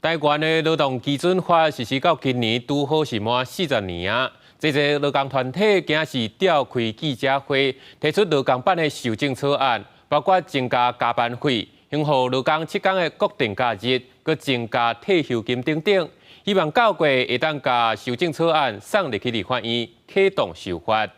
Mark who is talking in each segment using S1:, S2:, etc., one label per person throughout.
S1: 台灣的勞動基準法實施到今年拄好是滿40年啊！這個勞工團體今仔日召開記者會，提出勞工版的修正草案，包括增加加班費、恢復勞工7工的國定假日，閣增加退休金等等，希望9月會當共修正草案送入去立法院啟動修法。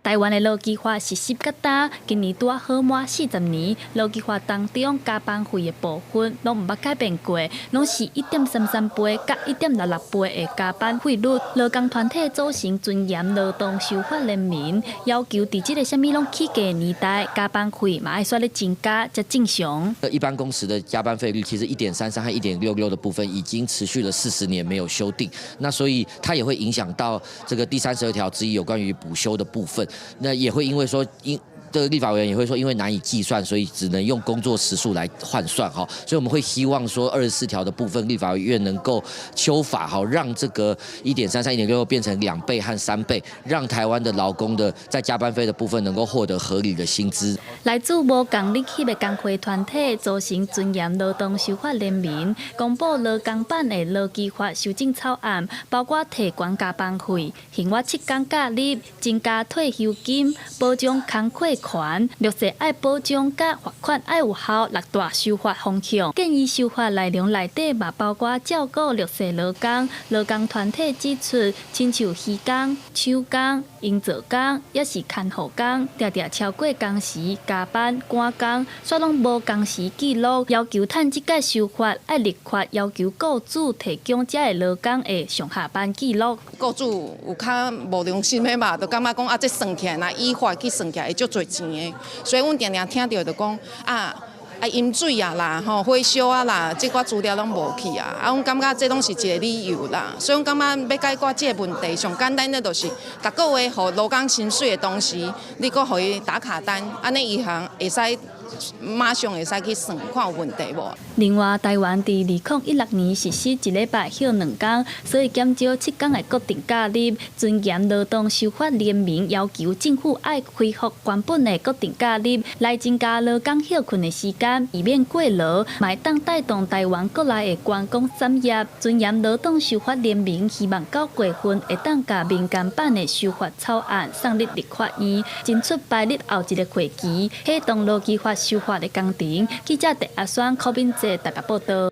S2: 台灣的勞基法實施到今，今年拄好滿40年。勞基法當中加班費的部分，攏毋捌改變過，攏是1.33倍佮1.66倍的加班費率。勞工團體組成尊嚴勞動修法聯盟，要求佇這個啥物攏起價的年代，加班費嘛愛煞咧增加才正常。
S3: 一般工時的加班費率其實1.33和1.66的部分已經持續了40年沒有修訂，那所以它也會影響到這個第32條之一有關於補休的部分。那也會因為說，因這個立法委員也會說，因為難以計算，所以只能用工作時數來換算哈。所以我們會希望說，24條的部分，立法院能夠修法哈，讓這個1.33、1.66變成2倍和3倍，讓台灣的勞工的在加班費的部分能夠獲得合理的薪資。
S2: 來自無仝日起的工會團體組成尊嚴勞動修法聯盟，公布勞工版的勞基法修正草案，包括提懸加班費、還我7工假日、增加退休金、保障工課權、弱勢愛保障佮罰款愛有效六大修法方向。建議修法內容內底嘛包括照顧弱勢勞工。勞工團體指出，親像漁工、手工、營造工，抑是看護工，定定超過工時加班趕工，煞攏無工時記錄，要求趁這屆修法愛立法要求雇主提供這个勞工的上下班記錄。
S4: 雇主有較無良心的嘛，就感覺講啊，這算起來，若依法去算起來會足濟錢的，所以阮定定聽著就講啊。啊，飲水啊啦，吼，火燒啊啦，這寡資料攏無去啊，啊，阮感覺這攏是一個理由啦，所以阮感覺欲解決這個問題，上簡單的就是，逐個月予勞工薪水的同時，你閣予伊打卡單，按呢伊通會使馬上會使去算，看有問題無。
S2: 另外，台灣佇2016年實施一禮拜歇2工，所以減少7工的國定假日。尊嚴勞動修法聯盟要求政府愛恢復原本的國定假日，來增加勞工歇睏的時間，以免過勞，嘛會當帶動台灣國內的觀光產業。尊嚴勞動修法聯盟希望9月份會當共民間版的修法草案送入立法院，爭取拜日後一個會期，啟動勞基法修法的工程。記者鄭阿雙、柯敏哲台北報道。